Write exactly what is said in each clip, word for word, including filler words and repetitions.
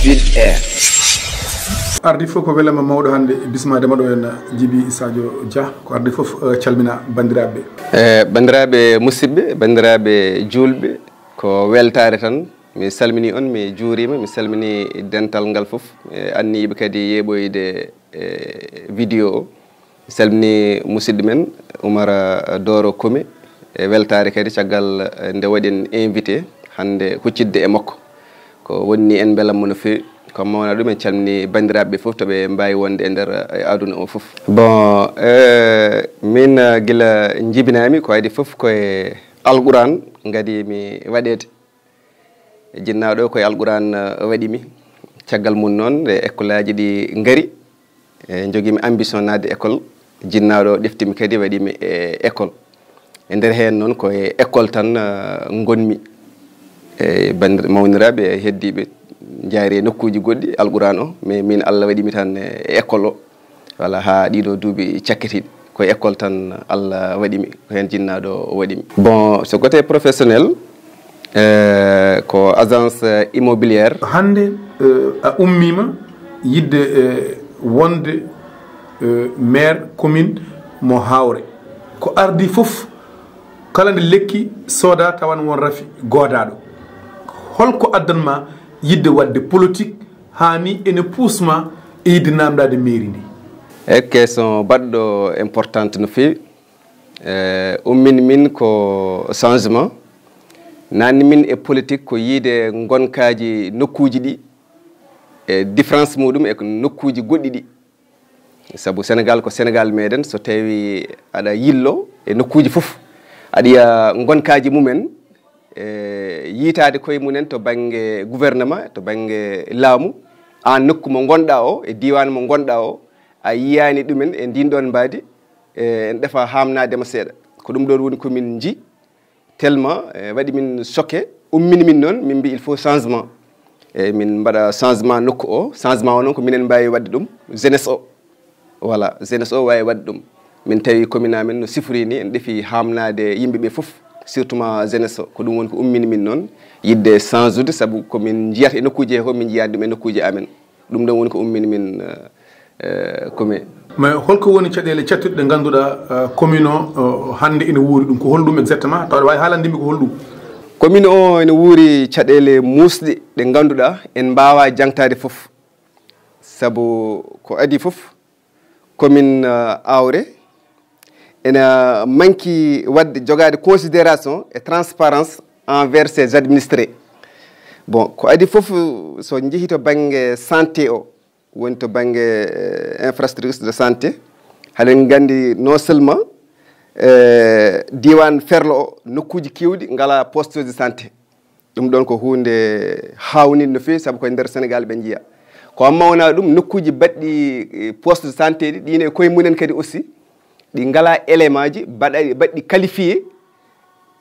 Big Air. Ardi fof ko welama mawɗo hannde bismaade ma ɗo en Jibi Sadio Dia. Ko ardi fof, eh, calmina banndiraaɓe. E banndiraaɓe musidɓe, banndiraaɓe juulɓe, ko weltaare tan. Mi salmini on, mi juurima, mi salmini dental ngal fof, e anniyiɓe kadi yeeɓoyde e vidéo o. Mi salmini musidɗo men Oumar Doro Kome, e weltaare kadi caggal, eh, nde waɗi en invité hannde huccitde e makko. Ko wonni en mbelamma no feewi. Ko mawna ɗum, en calmini banndiraaɓe fof to ɓe mbaawi wonde e nder, eh, aduna o fof. Bon, eh, min, eh, gila njibinaami ko adi fof ko e Alquran ngadi mi waɗeede. Jinnaaɗo ko e Alquran, eh, waɗi mi. Caggal mum noon, nde école aji ɗi ngari, e njogii mi ambition naatde école. Jinnaaɗo ɗefti mi kadi, waɗi mi e école. E nder heen noon, ko e école tan, eh, ngonmi. E banndir-, mawniraaɓe, e heddiiɓe, njaari e nokkuuji goɗɗi, Alquran o, mais min, Allah waɗi mi tan e école o. Voilà, haa ɗiɗo duuɓi cakkitiiɗi, ko e école tan Allah waɗi mi, ko heen jinnaaɗo o waɗi mi. Bon, so côté professionnel, eh, ko agence, eh, immobilière. Hannde, eh, a ummiima yiɗde, eh, wonde, eh, maire commune mo Hawre. Ko ardi fof, kala nde lekki sooda tawan won rafi goodaaɗo. Holko addan ma yiɗde waɗde politique haa ni ene puus ma e yiɗde naamndaade mairie ndi? E question baɗɗo importante no feewi. Eh, ummin min ko changement. Naanni min e politique ko yiide ngonkaaji nokkuuji ɗi, e différence muɗum e nokkuuji goɗɗi ɗi. Sabu Sénégal ko Sénégal meɗen, so tawi aɗa yillo e nokkuuji fof, aɗa yiya ngonkaaji mumen, e yiitaade koye mumen to bannge gouvernement, to bannge laamu, aan nokku mo ngonɗa o, e diiwaan mo ngonɗa o, a yiyaani ɗumen e ndin ɗon mbaadi, e en ɗefa haamnaade ma seeɗa. Ko ɗum ɗon woni ko min nji. Tellement, eh, waɗi min choqué, ummini min noon, min mbi il faut changement. E min mbaɗa changement nokku o, changement o noon ko minen mbaawi waɗde ɗum, jeunesse o. Voilà, jeunesse o waawi waɗde ɗum. Min tawi commune amen no sifori ni, en ɗefi haamnaade yimɓe ɓe fof, surtout ma jeunesse o. Ko ɗum woni ko ummini min noon, yiɗde change ude, sabu ko min njiyata e nokkuuji he ko, min njiyaani ɗum e nokkuuji amen. Ɗum ɗon woni ko ummini min, eh, eh, commune. Mais holko woni caɗeele cattuɗe ɗe ngannduɗaa, eh, commune o, eh, hannde ene wuuri ɗum? Ko holɗum exactement? Tawa aɗa waawi haalande mi ko holɗum? Commune o ene wuuri caɗeele muusɗe ɗe ngannduɗaa en mbaawaa jaŋtaade fof. Sabu ko adii fof, commune, eh, Aawre ene manki waɗde, jogaade considération et transparence envers ses administrés. Bon, ko adii fof, so njehii to bannge santé o, woni to bannge, eh, infrastructure de santé, haɗen nganndi non seulement, eh, diiwaan Ferlo o, nokkuuji keewɗi ngalaa poste de santé. Ɗum ɗon ko huunde haawninde no feewi, sabu ko e nder Sénégal ɓe njiya. Ko amma wonaa ɗum, nokkuuji baɗɗi, eh, poste de santé ɗi, ɗiin e koye mumen kadi aussi, ɗi ngalaa élément ji baɗa-, baɗɗi qualifié,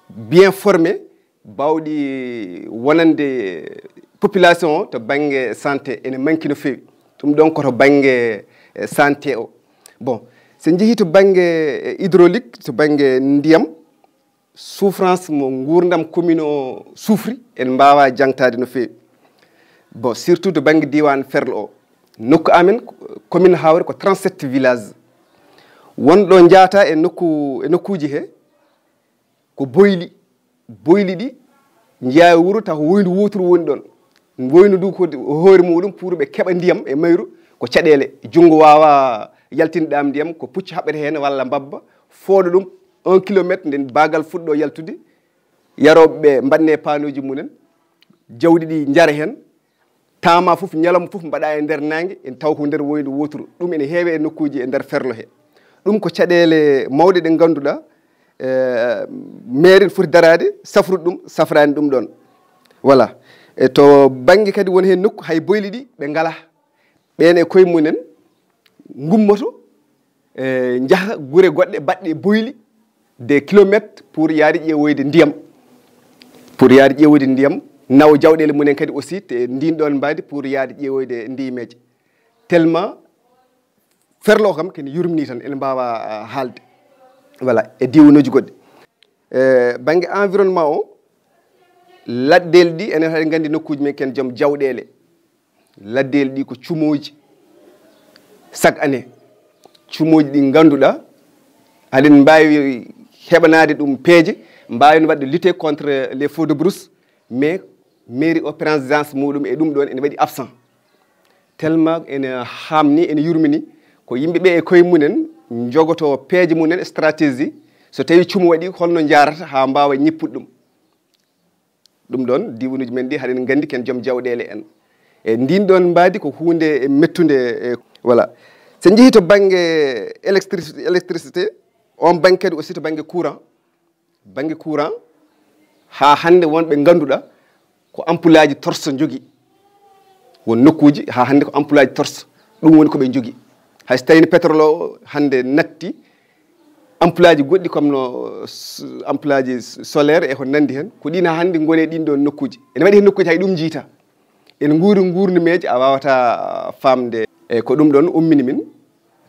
bien formé, baawɗi wonande population o to bannge santé ene manki no feewi. Ɗum ɗon ko to bannge, eh, santé o. Bon, so njehii to bannge, eh, hydraulique, to bannge ndiyam, souffrance mo nguurndam commune o sufri, en mbaawaa jaŋtaade no feewi. Bon, surtout to bannge diiwaan Ferlo o. Nokku amen, commune Hawre ko trente-sept villages. Won ɗo njaata e nokku, e nokkuuji he, ko boyli. Boyli ɗi njeyaa e wuro, taw ko woyndu wooturu woni ɗon. Woyndu ndu ko hoore muɗum pour ɓe keɓa ndiyam e mayru, ko caɗeele. Junngo waawaa yaltinde ɗam ndiyam, ko pucci haɓɓete heen walla mbabba, fooɗa ɗum un kilomètre, nden baagal fuɗɗo yaltude, yarooɓe ɓe mbaɗne paanooji mumen, jawdi ɗi njara heen, temps ma fof, ñalawma fof mbaɗa e nder naange, en taw ko nder woyndu wooturu. Ɗum ene heewe e nokkuuji e nder Ferlo he. Ɗum ko caɗeele mawɗe ɗe ngannduɗaa, eh, mairie ne foti daraade, safrude ɗum, safraani ɗum ɗon. Voilà. E to bannge kadi won heen nokku, hay boyli ɗi ɓe ngalaa. Ɓeen e koye mumen ngummoto, eh, njaha gure goɗɗe baɗɗe boyli, des kilomètres pour yaade ƴeewoyde ndiyam. Pour yaade ƴeewoyde ndiyam, nawa jawɗeele mumen kadi aussi, te ndin ɗon mbaadi pour yaade ƴeewoyde ndiyameeje. Tellement Ferlo kam kene yurmini tan, ene mbaawa, ah, haalde. Voilà, e diiwanuuji goɗɗi. Eh, bannge environnement o, laɗɗeele ɗi, enen haɗen nganndi nokkuuji men ken joom jawɗeele. Laddeeli ɗi ko cumooji chaque année, cumooji ɗi ngannduɗaa haɗen mbaawi heɓanaade ɗum peeje, mbaawen waɗde lutter contre les feux de brousse, mais mairie o présence muɗum e ɗum ɗon ene waɗi absent. Tellement ene haamni, ene yurmini, ko yimɓe ɓe e koye mumen njogotoo peeje mumen, stratégie, so tawi cumo waɗi, holno njaarata haa mbaawa ñippude ɗum. Ɗum ɗon, diiwanuuji men ɗi, haɗen nganndi ken joom jawɗeele en. E ndin ɗon mbaadi ko huunde e mettunde, e, voilà. So en njehii to bannge électrici-, électricité, on bannge kadi aussi to bannge courant. Bannge courant, haa hannde won ɓe ngannduɗaa ko ampoulaaji torche njogii. Won nokkuuji haa hannde ko ampoulaaji torche, ɗum woni ko ɓe njogii. Hay so tawii pétrole o hannde natti, ampoulaaji goɗɗi comme no s-, ampoulaaji solaire e ko nanndi heen, ko ɗiin haa hannde ngoni e ɗiin ɗoon nokkuuji. Ene waɗi heen nokkuuji hay ɗum njiytaa. En nguuri nguurnumeeji a waawataa faamde. E ko ɗum ɗoon ummini min,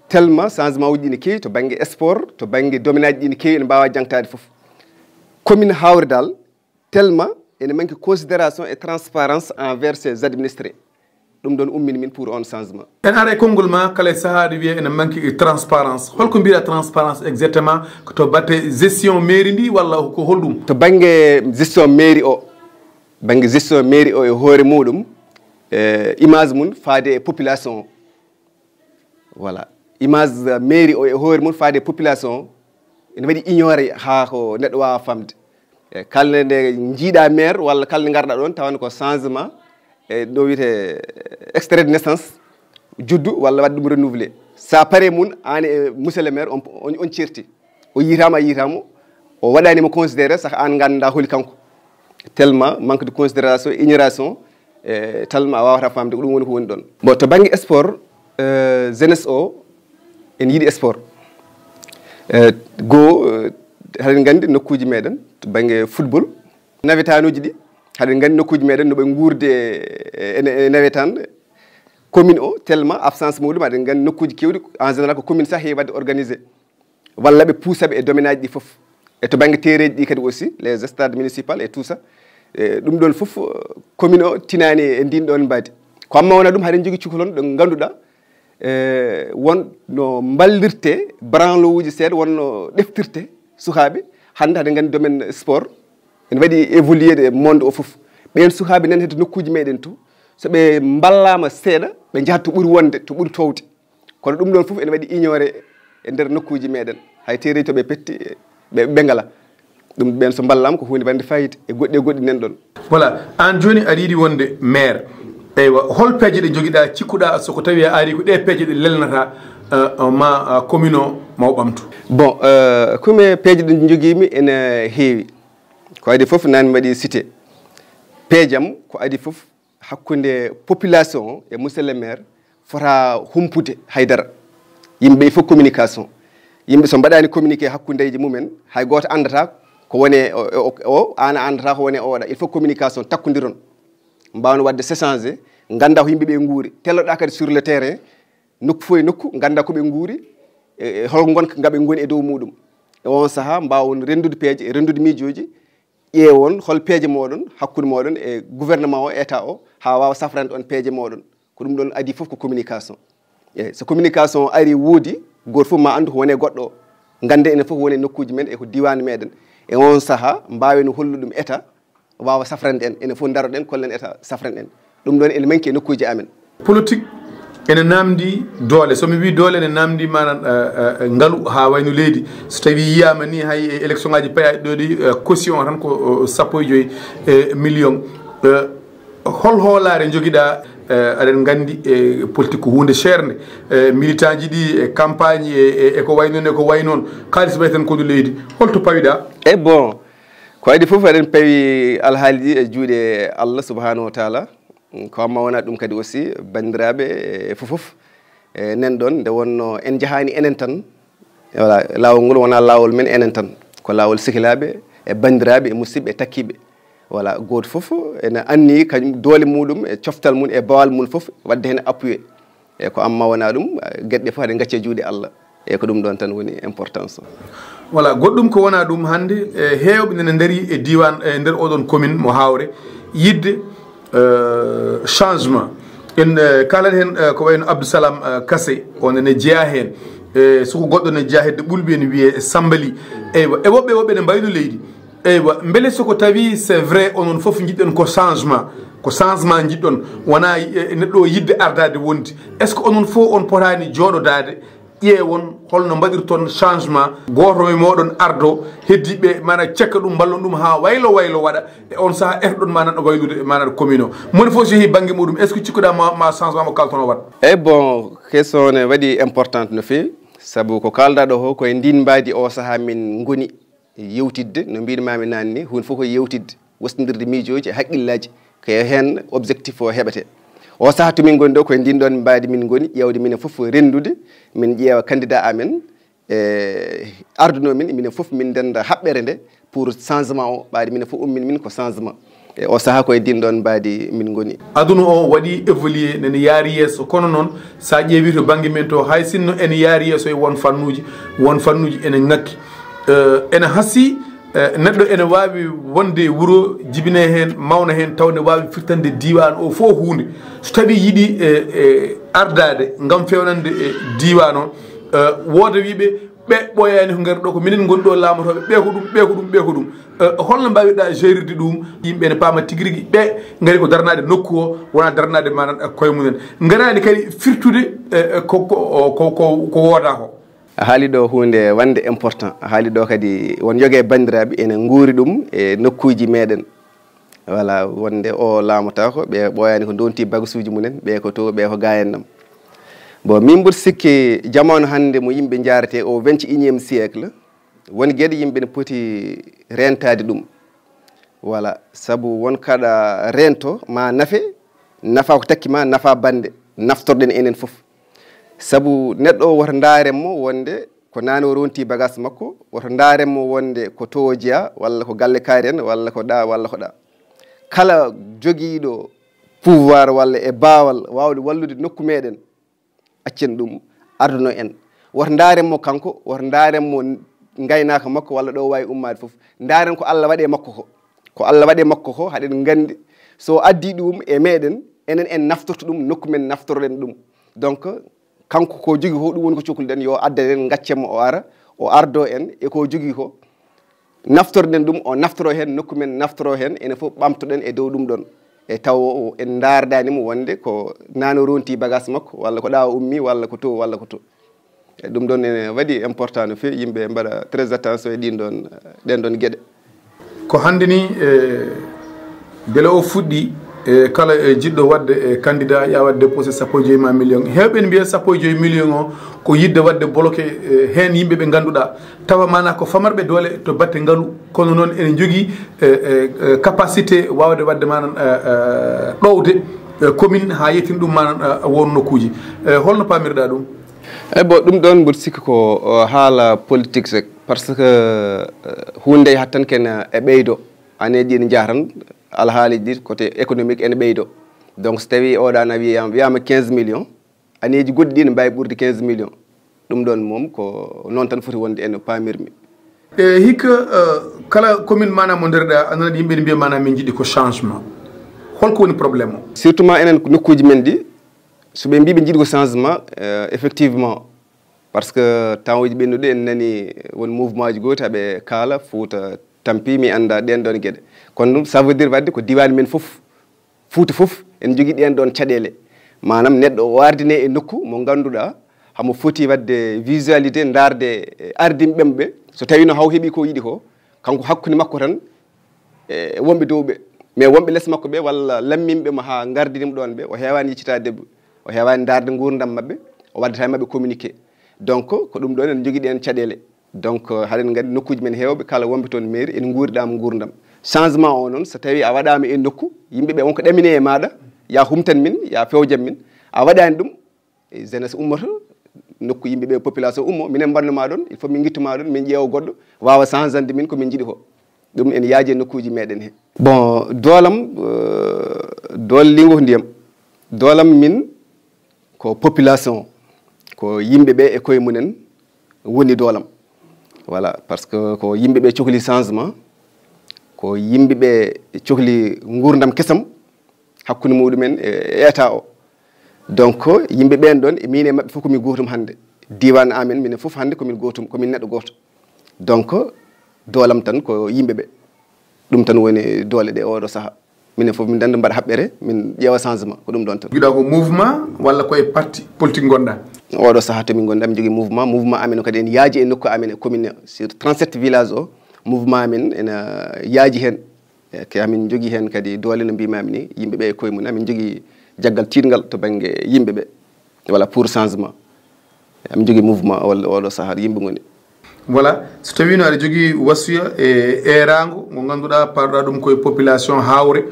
tellement changement uji ɗi ne keewi to bannge sport, to bannge domaine aji ɗi ne keewi, en mbaawaa jaŋtaade fof. Commune Hawre Daal, tellement ene manque considération et transparence envers ses administrés. Ɗum ɗoon ummini min pour on changement. En ara e konngol ma kala e sahaa aɗa wiya ene manque e transparence. Holko mbiɗa transparence exactement? Ko to batte gestion mairie ndi walla ko holɗum? To bannge gestion mairie o, bannge gestion mairie o e hoore muɗum, e image mum faade e population o. Voilà. Image mairie o e hoore mum faade e population o, ene waɗi ignoré haa ko neɗɗo waawa famde. E kala nde njiiɗa maire walla kala nde ngarɗa ɗoon, tawa ko changement, e ɗo wiyetee extrait de naissance, juddu walla waɗde ɗum renouvelé. Sa pare mum, aan e monsieur le maire, on, on, on ceerti. O yiitaama, a yiitaama, o waɗaani mo considéré, saka aan nganndaa holi kanko. Tellement manque de considération, ignoration, e tellement a waawata faamde ko ɗum woni ko woni ɗoon. Bon, to bannge sport, e, jeunesse o, en yiɗi sport. E, goo, e, haɗen nganndi nokkuuji meɗen to bannge football, nawetaanuuji ɗi, haɗen nganndi nokkuuji meɗen no ɓe nguurde e, e, e nawetaan. Commune o, tellement absence muɗum, haɗen nganndi nokkuuji keewɗi, en général ko commune sah heewi waɗde organisé. Walla ɓe puusa ɓe e domaine aji ɗi fof. E to bannge terrain ji ɗi kadi aussi, les stades municipaux et tout ça. E, ɗum ɗoon fof, commune o tinaani e ndin ɗoon mbaadi. Ko amma wona ɗum, haɗen njogii cukalon ɗo ngannduɗaa, e, won no mballirte branlowuuji seeɗa, won no ɗeftirte sukaaɓe. Hannde haɗen nganndi domaine sport, ene waɗi évolué e monde o fof. Ɓeen sukaaɓe nan hedde nokkuuji meɗen to, so ɓe mballaama seeɗa, ɓe njahat to ɓuri wonde, to ɓuri toowde. Kono ɗum ɗoon fof ene waɗi ignoré e nder nokkuuji meɗen. Hay teereeji to ɓe petti, ɓe, ɓe ngala. Ɗum ɓeen so mballaama ko huunde waɗde fayida e goɗɗi e goɗɗi nan ɗoon. Voilà, aan jooni aɗa yiɗi wonde maire. Eywa, hol peeje ɗe njogiɗaa, cikkuɗaa so ko tawi a ari ko ɗe peeje ɗe lelnata, eh, ma, eh, commune o ma o ɓamtu? Bon, eh, comme peeje ɗe njogiimi ene heewi. Ko adii fof nan mi waɗi cité. Peeje am ko adii fof hakkunde population o e monsieur le maire fota humpude haydara. Yimɓe il faut communication. Yimɓe so mbaɗaani communiqué hakkundeeji mumen, hay gooto anndata ko woni e o, o, o, aan a anndata ko woni e oɗa. Il faut communication takkondiron. Mbaawen waɗde s'échanger, ngannda ko yimɓe ɓe nguuri. Telloɗaa kadi sur le terrain, nokku fof e nokku, ngannda ko ɓe nguuri, e, e hol ngonka nga ɓe ngoni e dow muɗum. E on sahaa, mbaawon renndude peeje, e renndude miijooji, ƴeewon hol peeje mooɗon, hakkunde mooɗon e gouvernement o, État o, haa waawa safrande on peeje mooɗon. Ko ɗum ɗoon adii fof ko communication. Eeyi, so communication o ari woodi, gooto fof ma anndu ko woni e goɗɗo o. Ngannden enen fof woni e nokkuuji men e ko diiwaan meɗen. E on sahaa, mbaawen hollude ɗum État, waawa safrande en. Enen fof ndaroɗen, kollen État safrande en. Ɗum ɗoon ene manki e nokkuuji amen. Politique ene naamndi doole. So mi wii doole, ene naamndi maanaam, eh, eh, ngalu haa wayno leydi. So tawii yiyaama ni hay e élection ngaji payaaɗi ɗo ɗi, eh, caution o tan ko, eh, sappo e joy, eh, million. Eh, hol hoolaare njogiɗaa, eh, aɗen nganndi, eh, politique ko huunde seernde. Eh, militant ji ɗi, e campagne, e, e, e ko wayi noon, e ko wayi noon. Kaalis ɓay tan ko ndu leydi. Holto pawiɗaa? E bon, ko adii fof eɗen pawi alhaali ɗi e juuɗe Allah subhanahu wa taala. Ko amma wona ɗum kadi aussi, banndiraaɓe e fof fof, e nen ɗoon, nde wonno en njahaani enen tan. Voilà, laawol ngol wona laawol men enen tan. Ko laawol sehilaaɓe e banndiraaɓe e musidɓe e takkiiɓe. Voilà, gooto fof ene anni kañum doole muɗum e coftal mum e bawal mum fof waɗde heen appuyé. E ko amma wona ɗum, geɗe ɗe fof haɗe ngacce juuɗe Allah. E ko ɗum ɗoon tan woni importance o. Voilà, goɗɗum ko wona ɗum hannde, e heewɓe nene ndarii e diiwaan, e nder oɗon commune mo Hawre, yiɗde, eh, changement. En eh, kaalat heen eh, ko wayno Abdou Salam eh, Kase, on ene jeyaa heen. Eh, soko goɗɗo ne jeyaa hedde ɓulɓe ene wiyee Sambali. Eywa, e woɓɓe woɓɓe ne mbayno leydi. Eywa, mbele soko tawi c'est vrai onon fof njiɗɗon ko changement, ko changement njiɗɗon, wonaa eh, neɗɗo o yiɗde ardaade wondi? Est-ce que onon fof on potaani jooɗodaade, ƴeewon holno mbaɗirton changement, gooto e mooɗon ardo, heddiiɓe maanaam cekka ɗum, mballon ɗum haa waylo waylo waɗa, e on sahaa etoɗon maanaam ɗo waylude maanaam commune o? Moni fof so yehi bannge muɗum, est-ce que cikkuɗaa ma, ma changement mo kalton o waɗ? Eyyi, bon, question ne waɗi importante no feewi, sabu ko kaalɗaa ɗo ko, ko e ndin mbaadi o sahaa min ngoni yewtidde, no mbiɗmaami naane ni, huunde fof ko yewtidde, wostondirde miijooji e haqqillaaji, ko e heen objectif o heɓetee. O sahaa to min ngoni ɗo, ko e ndin ɗoon mbaadi min ngoni, ƴeewde minen fof renndude, min ƴeewa candidat amen, e ardunoo min, minen fof min ndennda haɓɓere nde pour changement o, ɓaade minen fof ummin min ko changement. E o sahaa ko e ndin ɗoon mbaadi min ngoni. Aduna o waɗi évolué, nene yaari yeeso, kono noon so a ƴeewi to bannge men to, hay sinno ene yaari yeeso e won fannuuji, won fannuuji ene ŋakki. Eh, ene hasii, eh, neɗɗo ene waawi wonde e wuro, jibine heen, mawna heen, taw ne waawi firtande diiwaan o fof huunde. So tawii yiɗi eh, eh, ardaade ngam feewnande eh, diiwaan o, eh, wooda wiiɓe ɓe ɓooyaani ko ngari ɗo, ko minen ngoni ɗo laamotooɓe, ɓe ko ɗum, ɓe ko ɗum, ɓe ko ɗum. Eh, holno mbaawirɗaa gérirde ɗum? Yimɓe ene paama tigi rigi, ɓe ngari ko daranaade nokku o, wonaa daranaade maanaam eh, koye mumen. Ngaraani kadi firtude eh, eh, ko, ko, ko, ko, ko woodaa ko. A haali ɗo huunde wande important. A haali ɗo kadi won yoga e banndiraaɓe ene nguuri ɗum e nokkuuji meɗen. Voilà, wonde o laamotaako, ɓe ɓooyaani ko ndonti bagasuuji mumen, ɓe ko to, ɓe ko gaayennam. Bon, min mboɗo sikki jamaanu hannde mo yimɓe njaarete o vingt et unième siècle, won geɗe yimɓe ne poti reentaade ɗum. Voilà, sabu won kaɗa reento ma nafe, nafa ko takki ma, nafa bannde, naftorɗen enen fof. Sabu neɗɗo o woto ndaaren mo wonde ko naane o ronti bagage makko, woto ndaaren mo wonde ko to o jeyaa, walla ko galle kaari en, walla ko ɗa, walla ko ɗa. Kala jogiiɗo pouvoir walla e baawal waawde wallude nokku meɗen, accen ɗum, arduno en. Woto ndaaren mo kanko, woto ndaaren mo ngaynaaka makko walla ɗo waawi ummaade fof. Ndaaren ko Allah waɗi e makko ko. Ko Allah waɗi e makko ko, haɗen nganndi so addi ɗum e meɗen, enen en naftorto ɗum, nokku men naftoroɗen ɗum. Donc, kanko ko jogi ko, ɗum woni ko cokluɗen, yo addan en, gaccen mo o ara, o ardo en e ko jogi ko. Naftorɗen ɗum, o naftoro heen, nokku men naftoro heen, enen fof ɓamtoɗen e dow ɗum ɗon. E taw o, en ndaardaani mo wonde ko naane o ronti bagage makko, walla ko ɗa o ummi, walla ko to, walla ko to. E ɗum ɗon ene waɗi important no feewi, yimɓe mbaɗa très attention e ɗin ɗon, ɗen ɗon geɗe. Ko hannde ni, e, mbele o fuɗɗi, e, kala e jiɗɗo waɗde e candidat, ya waɗde déposé sappo e joyi ma million. Heewɓe ne mbiya sappo e joyi million o ko yiɗde waɗde bloqué, e, heen yimɓe ɓe ngannduɗaa, tawa maanaa ko famarɓe doole to batte ngalu, kono noon ene njogii, e, e, e, capacité waawde waɗde maanaam, e, e, ɗowde, e, commune haa yettin ɗum maanaam, e, won nokkuuji. E, holno paamirɗaa ɗum? Eyi, bon, ɗum ɗoon mboɗo sikki ko, o, haala politique rek, par ce que, e, huunde yahat tan ken e ɓeydo, aneeji ɗi ene njaha tan, alhaali ɗi côté économique ene ɓeydo. Donc so tawii oɗa na wiyama, wiyama quinze millions, aneeji goɗɗi ɗi ne mbaawi ɓurde quinze millions. Ɗum ɗoon moom ko noon tan foti wonde e no paamirmi. E hikka, e, kala commune maanaam mo ndeerɗaa, a nanat yimɓe ne mbiya maanaam min njiɗi ko changement. Holko woni problème o? Surtout ma enen ko nokkuuji men ɗi, so ɓe mbii ɓe njiɗi ko changement, e, effectivement, par ce que temps uji ɓennuɗi en nani won mouvement ji gooti aɓe kaala Fuuta tampi, mi annda ɗen ɗon geɗe. Kono ɗum, ça veut dire waɗde ko diwaan men fof, Fuuta fof, en njogii ɗen ɗon caɗeele. Maanaam neɗɗo o ardine e nokku mo ngannduɗaa hamo foti waɗde visualité, ndaarde, e, ardinɓe ɓe. So tawii no haw heɓi ko yiɗi ko, kanko hakkunde makko tan, e wonɓe dow ɓe. Mais wonɓe les makko ɓe, walla lamminɓe mo haa ngardini mo ɗon ɓe, o heewaani yeccitaade ɓe, o heewaani ndaarde nguurndam maɓɓe, o waddata e maɓɓe communiqué. Donc, ko ɗum ɗon en njogii ɗen caɗeele. Donc, haɗen nganndi nokkuuji men heewɓe, kala wonɓe toon mairie, en nguuriɗaama nguurndam. Changement o noon, so tawii a waɗaama e nokku, yimɓe ɓe wonko ɗamini e maaɗa, ya humtan min, ya fewjan min. A waɗaani ɗum, e jeunesse ummoto, nokku yimɓe ɓe, population ummo, minen mbannu ma ɗon, il faut min ngittu ma ɗon, min ƴeewa goɗɗo, waawa changeande min ko min njiɗi ko. Ɗum ene yaaji e nokkuuji meɗen he. Bon, doolam, euh, doole lingo ko ndiyam. Doolam min ko population, ko yimɓe ɓe e koye mumen woni doolam. Voilà, par ce que ko yimɓe ɓe cohli changement, ko yimɓe ɓe cohli nguurndam kesam hakkunde muɗumen e, e État o. Donc, yimɓe ɓeen ɗoon, e miin e maɓɓe fof ko min gootum hannde. Diiwaan amen, minen fof hannde ko min gootum, ko min neɗɗo gooto. Donc, doolam tan ko yimɓe ɓe. Ɗum tan woni doole ɗe oɗo saha. Minen fof min danda mbaɗa haɓɓere, min ƴeewa changement, ko ɗum ɗon tan. Mbiɗa ko mouvement walla koye parti politique ngonɗa? Oɗo saha to min ngonɗa, min jogii mouvement. Mouvement amen o kadi en yaaji e nokku amen e commune sur trente-sept village o. Mouvement amen ena yaaji heen. E ke amin jogii heen kadi doole no mbimami ni, yimɓe ɓe e koye mum. Amin jogii jaggal tiiɗngal to bannge yimɓe ɓe. Wala pour changement. Amin jogii mouvement walla oɗo saha yimɓe ngoni. Voilà, so tawino aɗa jogii wasuya e eeraango ngo ngannduɗaa paruɗaa ɗum koye population hawre,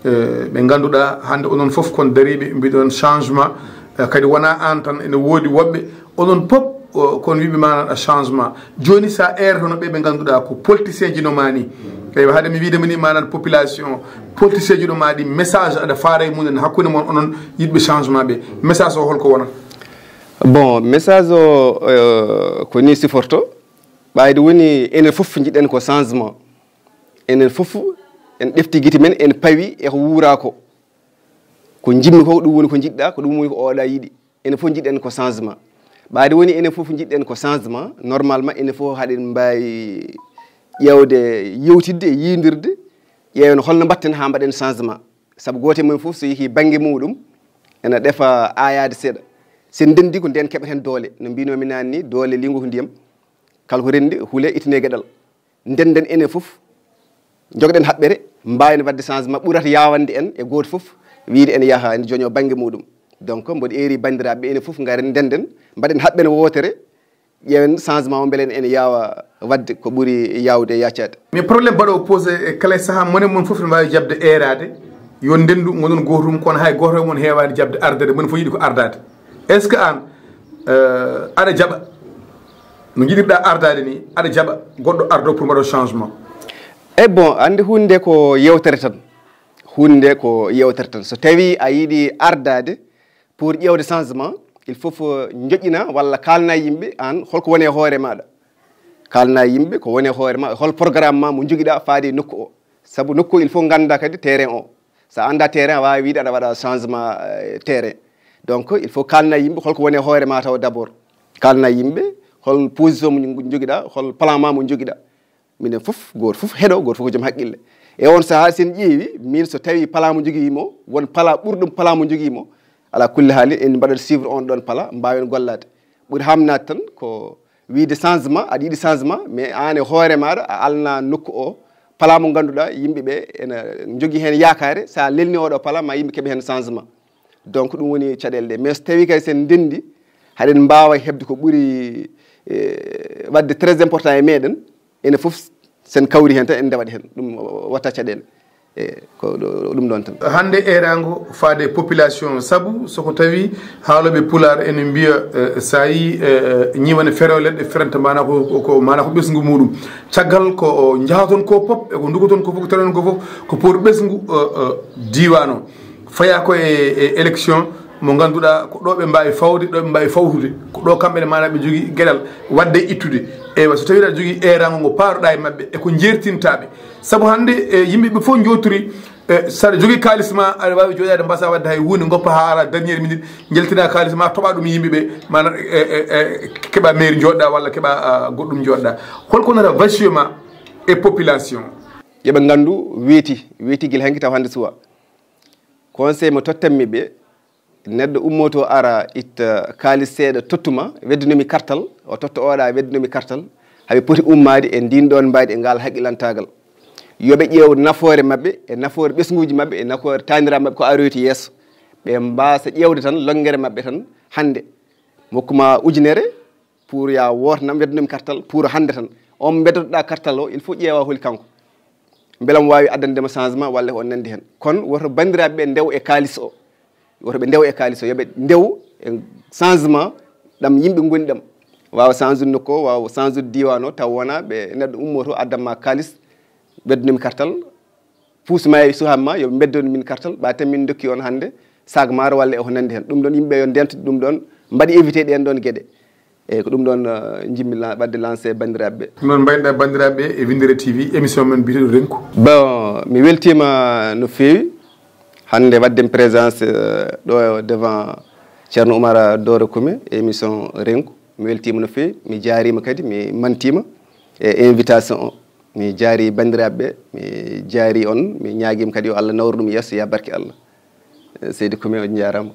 e, ɓe ngannduɗaa hannde onon fof kon dariiɓe mbiɗon changement, e, kadi wona aan tan, ene woodi woɓɓe, onon pop, o, kon wiɓe manan changement. Jooni sa eertono ɓe ɓe ngannduɗaa ko politicien ji no ma ni, eywa, haade mi wiide ma ni manan population, politicien ji no ma ɗi, message aɗa faara e mumen hakkunde mon onon yiɗɓe changement ɓe, message o holko wonata? Bon, message o, euh, ko ni siforto. Ɓayde woni enen fof njiɗɗen ko changement. Enen fof en ɗefti gite men, en pawi e ko wuura ko. Ko njiɗmi ko, ɗum woni ko njiɗɗa, ko ɗum woni ko oɗa yiɗi. Enen fof njiɗɗen ko changement. Ɓayde woni enen fof njiɗɗen ko changement, normalement enen fof haɗen mbaawi ƴeewde, yewtidde e yiyondirde, ƴeewen holno mbaɗten haa mbaɗen changement. Sabu gooto e men fof so yehi bannge muɗum, ena ɗefa aayaade seeɗa. So en ndenndi ko ndeen keɓeten doole. No mbinomi naane ni, doole liingu ko ndiyam. Kala ko renndi, huule, ittane geɗal. Ndennden enen fof, njogɗen haɓɓere, mbaawen waɗde changement ɓurata yawande en e gooto fof, wiyde ene yaha, ene joñoo bannge muɗum. Donc, mboɗo eeri banndiraaɓe ɓe, enen fof ngaren ndennden, mbaɗen haɓɓere wootere, ƴeewen changement o, mbele ene yaawa waɗde ko ɓuri yaawde e yaacaade. Mais problème baɗo posé e kala saha, mone mon fof ne mbaawi jaɓde eeraade, yo ndenndu ngonɗon gootum, kono hay gooto e mon heewaani jaɓde ardaade, mone fof yiɗi ko ardaade. Est-ce que aan, euh, aɗa jaɓa no njiɗirɗa ardaade ni, aɗa jaɓa goɗɗo ardo pour mbaɗo changement? E bon, anndi huunde nde ko yewtere tan. Huunde nde ko yewtere tan. So tawi a yiɗi ardaade pour ƴeewde changement, il faut fof njoƴƴina walla kaalna yimɓe aan holko woni e hoore maaɗa. Kaalna yimɓe ko woni e hoore ma, hol programme ma mo njogiɗa faade e nokku o. Sabu nokku o, il faut ngannda kadi terrain o. So a annda terrain, a waawi wiyde aɗa waɗa changement, eh, terrain. Donc, il faut kaalna yimɓe holko woni e hoore ma taw d'abord. Kaalna yimɓe hol position mo njogiɗa, hol plan ma mo njogiɗa. Minen fof, gooto fof heɗo, gooto fof ko joom haqqille. E on saha, so en ƴeewi, min so tawi plan mo njogii mo, won plan ɓurɗum plan mo njogii mo, ala kulli haali, en mbaɗat suivre on ɗon plan, mbaawen gollaade. Ɓuri hamnaade tan ko wiyde changement, aɗa yiɗi changement, mais aan e hoore maaɗa, a alna nokku o plan mo ngannduɗaa yimɓe ɓe ena njogii heen yaakaare, so a lelni oɗo plan, ma yimɓe keɓe heen changement. Donc, ɗum woni caɗeele ɗe. Mais so tawi kay sen ndenndi, haɗen mbaawa heɓde ko ɓuri, eh, waɗde très important e meɗen, enen fof sen kawri heen tan, en ndewat heen. Ɗum watta caɗeele. E ko ɗo-, ɗum ɗon tan. Hannde eeraango faade population, sabu so ko tawi haalooɓe Pulaar ene mbiya, eh, so a yii, eh, ñiiwa ne feroo leɗɗe, feranta maanaa ko, ko, ko, maanaa ko ɓesngu muɗum. Caggal ko o njahaton ko pop, e ko ndugoton ko fof, ko taroton ko fof, ko pour ɓesngu, eh, eh, diiwaan o. Faya ko e, e élection mo ngannduɗaa ko ɗo ɓe mbaawi fawde, ɗo ɓe mbaawi fawtude. Ko ɗo kamɓe ne maanaa ɓe njogii geɗal waɗde e ittude. Eywa, so tawii aɗa jogii eeraango ngo paaruɗaa e maɓɓe, e ko njeertintaa ɓe. Sabu hannde, e, yimɓe ɓe fof njootori, e, so aɗa jogii kaalis ma, aɗa waawi jooɗaade, mbaasaa waɗde hay huunde, ngoppa haa ara dernière minute, njaltina kaalis ma, toɓa ɗum yimɓe ɓe, maanaam, e, e, e, keɓa mairie njooɗɗa walla keɓa, a, goɗɗum njooɗɗa. Holko wonata vachement e population? Yo ɓe nganndu weeti, weeti gila hanki taw hannde suwa. Conseil mo tottanmi ɓe, neɗɗo ummoto ara itta kaalis seeɗa tottuma, weddunumi kartal, o totta oɗa weddunumi kartal, haɓe poti ummaade e ndin ɗon mbaydi e ngal haqqilantaagal. Yo ɓe ƴeew nafoore maɓɓe, e nafoore ɓesnguuji maɓɓe, e nafoore taaniraaɓe maɓɓe ko aroyti yeeso. Ɓe mbaasa ƴeewde tan lonngere maɓɓe tan hannde. Mi hokkuma ujunere, pour ya wootanam, weddunumi kartal, pour hannde tan. On mbeddotoɗa kartal o, il faut ƴeewa holi kanko. Mbela mo waawi addande ma changement walla ko on nanndi heen. Kono woto banndiraaɓe ɓe ndew e kaalis o. Woto ɓe ndew e kaalis o. Yo ɓe ndew e changement ɗam yimɓe ngoni ɗam. Waawa change nokku o, waawa change diiwaan o, taw wona ɓe neɗɗo ummoto addan ma kaalis, weddunumi kartal, puus ma e suham ma, yo ɓe mbeddon min kartal, ɓa tan min dokki on hannde sac maaro walla e ko nanndi heen. Ɗum ɗon yimɓe yo ndento ɗum ɗon, mbaɗi éviter ɗen ɗon geɗe. Eyyi, ko ɗum ɗon, eh, njimmi la-, waɗde lancé banndiraaɓe ɓe. Ɗum ɗon mbaynoɗa banndiraaɓe ɓe e Winndere T V, émission men biyeteɗo Renko. Bon, mi weltiima no feewi hannde waɗde présence, eh, ɗo devant Ceerno Oumar Doore Kume, émission Renko. Mi weltiima no feewi, mi jaariima kadi, mi mantiima e invitation o. Mi jaari banndiraaɓe ɓe, mi jaari on, mi ñaagiima kadi yo Allah nawru ɗum yeeso, yaa barke Allah. Eh, Seydi Kume, on njaaraama.